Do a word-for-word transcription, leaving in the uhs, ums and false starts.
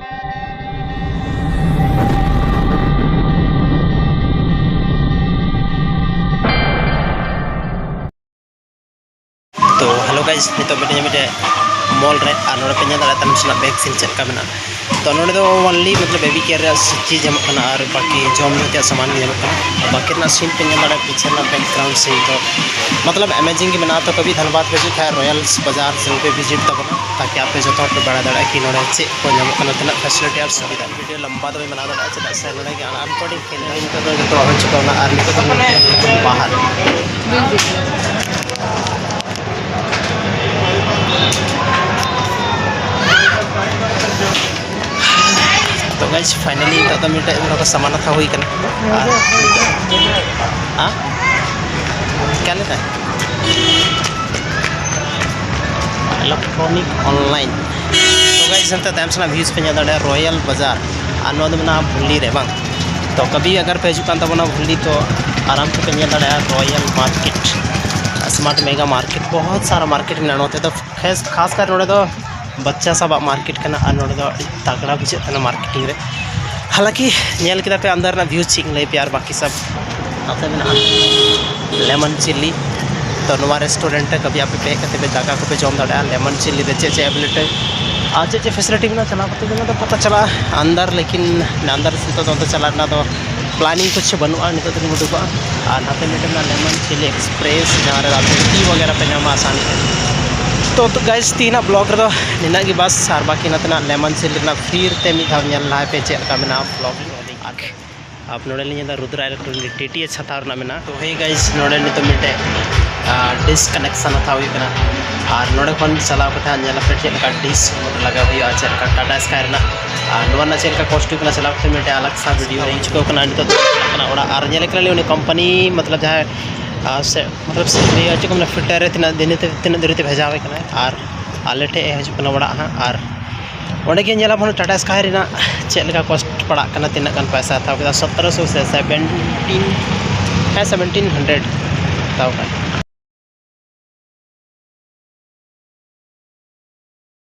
ᱛᱚ hello guys, ᱱᱤᱛᱚᱜ ᱢᱤᱫᱴᱮᱱ ᱢᱤᱫᱴᱮᱱ ᱢᱚᱞ ᱨᱮ, ᱟᱨ ᱱᱚᱰᱮ ᱯᱮ ᱧᱮᱞ ᱫᱟᱲᱮᱭᱟᱜ ᱛᱟᱦᱮᱱ ᱥᱮᱱᱟᱜ ᱵᱮᱜᱽ ᱥᱤᱱ ᱪᱮᱫ ᱞᱮᱠᱟ ᱢᱮᱱᱟᱜᱼᱟ᱾ ᱛᱚ ᱱᱚᱰᱮ ᱫᱚ only ᱢᱚᱛᱞᱚᱵ ᱵᱮᱵᱤ ᱠᱮᱭᱟᱨ ᱨᱮᱭᱟᱜ ᱪᱤᱡᱽ ᱧᱟᱢᱚᱜ ᱠᱟᱱᱟ ᱟᱨ ᱵᱟᱹᱠᱤ ᱡᱚᱢ ᱧᱩ ᱛᱮᱭᱟᱜ ᱥᱟᱢᱟᱱ ᱜᱮ ᱧᱟᱢᱚᱜ ᱠᱟᱱᱟ᱾ ᱟᱨ ᱵᱟᱹᱠᱤ ᱨᱮᱱᱟᱜ ᱥᱤᱱ ᱯᱮ ᱧᱮᱞ ᱫᱟᱲᱮᱭᱟᱜᱼᱟ, ᱯᱤᱪᱷᱮ ᱨᱮᱱᱟᱜ ᱵᱮᱠᱜᱨᱟᱣᱩᱱᱰ ᱥᱤᱱ ᱫᱚ ᱢᱚᱛᱞᱚᱵ ᱮᱢᱮᱡᱤᱝ ᱜᱮ ᱢᱮᱱᱟᱜᱼᱟ᱾ ᱛᱚ ᱠᱟᱵᱷᱤ ᱫᱷᱟᱱᱵᱟᱫᱽ ᱯᱮ ᱦᱤᱡᱩᱜ ᱠᱷᱟᱱ ᱨᱚᱭᱟᱞᱥ ᱵᱟᱡᱟᱨ ᱡᱟᱹᱨᱩᱲ ᱯᱮ ᱵᱷᱤᱡᱤᱴ ᱛᱟᱵᱚᱱᱟ, ᱛᱟᱠᱤ ᱟᱯᱮ ᱡᱚᱛᱚ ᱦᱚᱲ ᱯᱮ ᱵᱟᱲᱟᱭ ᱫᱟᱲᱮᱭᱟᱜᱼᱟ ᱠᱤ ᱱᱚᱰᱮ ᱪᱮᱫ ᱠᱚ ᱧᱟᱢᱚᱜ ᱠᱟᱱᱟ, ᱛᱤᱱᱟᱹᱜ ᱯᱷᱮᱥᱤᱞᱤᱴᱤ ᱟᱨ ᱥᱩᱵᱤᱫᱷᱟ᱾ ᱵᱷᱤᱰᱤᱭᱳ ᱞᱚᱢᱵᱟ ᱫᱚ ᱵᱟᱹᱧ ᱵᱮᱱᱟᱣ ᱫᱟᱲᱮᱭᱟᱜᱼᱟ, ᱪᱮᱫᱟᱜ ᱥᱮ ᱱᱚᱰᱮ ᱜᱮ ᱟᱱᱠᱳᱰᱤᱝ ᱯᱷᱮᱞ ᱱᱤᱛᱚᱜ ᱫᱚ ᱡᱚᱛᱚ ᱦᱩᱭ ᱪᱩᱠᱟᱹᱣ ᱮᱱᱟ ᱟᱨ ᱱᱤᱛᱚᱜ ᱫᱚ ᱵᱟᱦᱟᱨ᱾ ᱛᱚ guys, finally ᱱᱤᱛᱚᱜ ᱫᱚ ᱢᱤᱫᱴᱮᱡ ᱱᱚᱰᱮ ᱥᱟᱢᱟᱱ ᱦᱟᱛᱟᱣ ᱦᱩᱭ ᱠᱟᱱᱟ᱾ ᱟᱨ ᱦᱮᱸ? क्या लेता है? Electronic online। तो guys, ᱱᱚᱛᱮ ᱛᱟᱭᱚᱢ ᱥᱮᱱᱟᱜ ᱵᱷᱤᱭᱩᱡᱽ ᱯᱮ ᱧᱮᱞ ᱫᱟᱲᱮᱭᱟᱜᱼᱟ, ᱨᱚᱭᱟᱞ ᱵᱟᱡᱟᱨ, ᱟᱨ ᱱᱚᱣᱟ ᱫᱚ ᱢᱮᱱᱟᱜᱼᱟ ᱵᱷᱩᱞᱞᱤ ᱨᱮ ᱵᱟᱝ᱾ ᱛᱚ ᱠᱟᱵᱷᱤ ᱟᱜᱟᱨ ᱯᱮ ᱦᱤᱡᱩᱜ ᱠᱟᱱ ᱛᱟᱵᱚᱱᱟ ᱵᱷᱩᱞᱞᱤ, ᱛᱚ ᱟᱨᱟᱢ ᱛᱮᱯᱮ ᱧᱮᱞ ᱫᱟᱲᱮᱭᱟᱜᱼᱟ ᱨᱚᱭᱟᱞ ᱢᱟᱨᱠᱮᱴ, ᱥᱢᱟᱨᱴ ᱢᱮᱜᱟ ᱢᱟᱨᱠᱮᱴ, ᱵᱚᱦᱩᱛ ᱥᱟᱨᱟ ᱢᱟᱨᱠᱮᱴ ᱢᱮᱱᱟᱜᱼᱟ ᱱᱚᱛᱮ ᱫᱚ᱾ ᱠᱷᱟᱥ ᱠᱷᱟᱥ ᱠᱟᱨ ᱱᱚᱰᱮ ᱫᱚ ᱵᱟᱪᱪᱟ ᱥᱟᱵᱟᱜ ᱢᱟᱨᱠᱮᱴ ᱠᱟᱱᱟ, ᱟᱨ ᱱᱚᱰᱮ ᱫᱚ ᱟᱹᱰᱤ ᱛᱟᱜᱲᱟ ᱵᱩᱡᱷᱟᱹᱜ ᱠᱟᱱᱟ ᱢᱟᱨᱠᱮᱴᱤᱝ ᱨᱮ᱾ ᱦᱟᱞᱟᱸᱠᱤ ᱧᱮᱞ ᱠᱮᱫᱟ ᱯᱮ ᱟᱱᱫᱟᱨ ᱨᱮᱱᱟᱜ ᱵᱷᱤᱭᱩ, ᱪᱮᱫ ᱤᱧ ᱞᱟᱹᱭ ᱯᱮᱭᱟ, ᱟᱨ ᱵᱟᱠᱤ ᱥᱟᱵ ᱱᱚᱛᱮ ᱢᱮᱱᱟᱜᱼᱟ ᱞᱮᱢᱚᱱ ᱪᱤᱞᱤ᱾ ᱛᱚ ᱱᱚᱣᱟ ᱨᱮᱥᱴᱩᱨᱮᱱᱴ ᱨᱮ ᱠᱟᱵᱷᱤ ᱟᱯᱮ ᱯᱮ ᱦᱮᱡ ᱠᱟᱛᱮ ᱯᱮ ᱫᱟᱠᱟ ᱠᱚᱯᱮ ᱡᱚᱢ ᱫᱟᱲᱮᱭᱟᱜᱼᱟ᱾ ᱞᱮᱢᱚᱱ ᱪᱤᱞᱤ ᱨᱮ ᱪᱮᱫ ᱪᱮᱫ ᱮᱵᱮᱞᱮᱵᱮᱞ ᱟᱨ ᱪᱮᱫ ᱪᱮᱫ ᱯᱷᱮᱥᱤᱞᱤᱴᱤ ᱢᱮᱱᱟᱜᱼᱟ, ᱪᱟᱞᱟᱣ ᱠᱟᱛᱮ ᱜᱮ ᱚᱱᱟ ᱫᱚ ᱯᱟᱛᱟ ᱪᱟᱞᱟᱜᱼᱟ ᱟᱱᱫᱟᱨ᱾ ᱞᱮᱠᱤᱱ ᱟᱱᱫᱟᱨ ᱱᱤᱛᱚᱜ ᱫᱚ ᱚᱱᱛᱮ ᱪᱟᱞᱟᱜ ᱨᱮᱱᱟᱜ ᱫᱚ ᱯᱞᱟᱱᱤᱝ ᱠᱩᱪ ᱵᱟᱹᱱᱩᱜᱼᱟ, ᱱᱤᱛᱚᱜ ᱫᱚᱞᱤᱧ ᱩᱰᱩᱠᱚᱜᱼᱟ᱾ ᱟᱨ ᱱᱟᱛᱮ ᱢᱤᱫᱴᱮᱱ ᱢᱮᱱᱟᱜᱼᱟ ᱞᱮᱢᱚᱱ ᱪᱤᱞᱤ ᱮᱠᱥᱯᱨᱮᱥ, ᱡᱟᱦᱟᱸ ᱨᱮ ᱟᱯᱮ ᱴᱤ ᱵᱟᱜᱮᱨᱟ ᱯᱮ ᱧᱟᱢᱟ ᱟᱥᱟᱱᱤ ᱛᱮ᱾ ᱛᱚ, ᱛᱚ ᱜᱟᱭᱥ, ᱛᱤᱦᱤᱧᱟᱜ ᱵᱞᱚᱜ ᱨᱮᱫᱚ ᱱᱤᱱᱟᱹᱜ ᱜᱮ ᱵᱟᱥ, ᱟᱨ ᱵᱟᱠᱤ ᱱᱟᱛᱮᱱᱟᱜ ᱞᱮᱢᱚᱱ ᱪᱤᱞᱤ ᱨᱮᱱᱟᱜ ᱯᱷᱤᱨ ᱛᱮ ᱢᱤᱫ ᱫᱷᱟᱣ ᱧᱮᱞ ᱞᱟᱦᱟᱭ ᱯᱮ ᱪᱮᱫ ᱞᱮᱠᱟ ᱢᱮᱱᱟᱜᱼᱟ ᱵᱞᱚᱜ᱾ ᱟᱨ ᱟᱯ ᱱᱚᱰᱮ ᱞᱤᱧ ᱧᱮᱞ ᱮᱫᱟ ᱨᱩᱫᱽᱨᱟ ᱤᱞᱮᱠᱴᱨᱚᱱᱤᱠ ᱰᱤ ᱴᱤ ᱮᱭᱤᱪ ᱦᱟᱛᱟᱣ ᱨᱮᱱᱟᱜ ᱢᱮᱱᱟᱜᱼᱟ᱾ ᱛᱚ ᱦᱮᱸ ᱜᱟᱭᱥ, ᱱᱚᱰᱮ ᱱᱤᱛᱚᱜ ᱢᱤᱫᱴᱮᱡ ᱰᱤᱥ ᱠᱟᱱᱮᱠᱥᱚᱱ ᱦᱟᱛᱟᱣ ᱦᱩᱭᱩᱜ ᱠᱟᱱᱟ, ᱟᱨ ᱱᱚᱰᱮ ᱠᱷᱚᱱ ᱪᱟᱞᱟᱣ ᱠᱟᱛᱮ ᱦᱟᱸᱜ ᱧᱮᱞ ᱟᱯᱮ ᱪᱮᱫ ᱞᱮᱠᱟ ᱰᱤᱥ ᱞᱟᱜᱟᱣ ᱦᱩᱭᱩᱜᱼᱟ, ᱪᱮᱫ ᱞᱮᱠᱟ ᱴᱟᱴᱟ ᱥᱠᱟᱭ ᱨᱮᱱᱟᱜ, ᱟᱨ ᱱᱚᱣᱟ ᱨᱮᱱᱟᱜ ᱪᱮᱫ ᱞᱮᱠᱟ ᱠᱚᱥᱴ ᱦᱩᱭᱩᱜ ᱠᱟᱱᱟ, ᱪᱟᱞᱟᱣ ᱠᱟᱛᱮ ᱢᱤᱫᱴᱮᱡ ᱟᱞᱟᱜᱽ ᱥᱟ ᱵᱷᱤᱰᱤᱭᱳ ᱨᱮ ᱪᱤᱠᱟᱹᱣ ᱠᱟᱱᱟ᱾ ᱱᱤᱛᱚᱜ ᱫᱚ ᱪᱟᱞᱟᱜ ᱠᱟᱱᱟ ᱚᱲᱟᱜ, ᱟᱨ ᱧᱮᱞ ᱠᱟᱱᱟᱞᱤᱧ ᱩᱱᱤ ᱠᱳᱢᱯᱟᱱᱤ ᱢᱚᱛᱞᱚᱵ ᱡᱟᱦᱟᱸᱭ ᱟᱨ ᱥᱮ ᱢᱚᱛᱞᱚᱵ ᱥᱮ ᱞᱟᱹᱭᱟ ᱪᱮᱫ ᱠᱚ ᱢᱮᱱᱟ, ᱯᱷᱤᱴᱟᱨ ᱨᱮ ᱛᱤᱱᱟᱹᱜ ᱫᱤᱱ ᱛᱮ ᱛᱤᱱᱟᱹᱜ ᱫᱤᱱ ᱨᱮ ᱵᱷᱮᱡᱟᱣᱟᱭ ᱠᱟᱱᱟᱭ, ᱟᱨ ᱟᱞᱮ ᱴᱷᱮᱡ ᱮ ᱦᱤᱡᱩᱜ ᱠᱟᱱᱟ ᱚᱲᱟᱜ ᱦᱟᱸᱜ᱾ ᱟᱨ ᱚᱸᱰᱮ ᱜᱮ ᱧᱮᱞᱟᱵᱚᱱ ᱴᱟᱴᱟ ᱥᱠᱟᱭ ᱨᱮᱱᱟᱜ ᱪᱮᱫ ᱞᱮᱠᱟ ᱠᱚᱥᱴ ᱯᱟᱲᱟᱜ ᱠᱟᱱᱟ, ᱛᱤᱱᱟᱹᱜ ᱜᱟᱱ ᱯᱚᱭᱥᱟ ᱦᱟᱛᱟᱣ ᱠᱮᱫᱟ, ᱥᱚᱛᱨᱚᱥᱚ ᱥᱮ ᱥᱮᱵᱷᱮᱱᱴᱤᱱ, ᱦᱮᱸ, ᱥᱮᱵᱷᱮᱱᱴᱤᱱ ᱦᱟᱱᱰᱨᱮᱰ ᱦᱟᱛᱟᱣ ᱠᱟᱜᱼᱟ᱾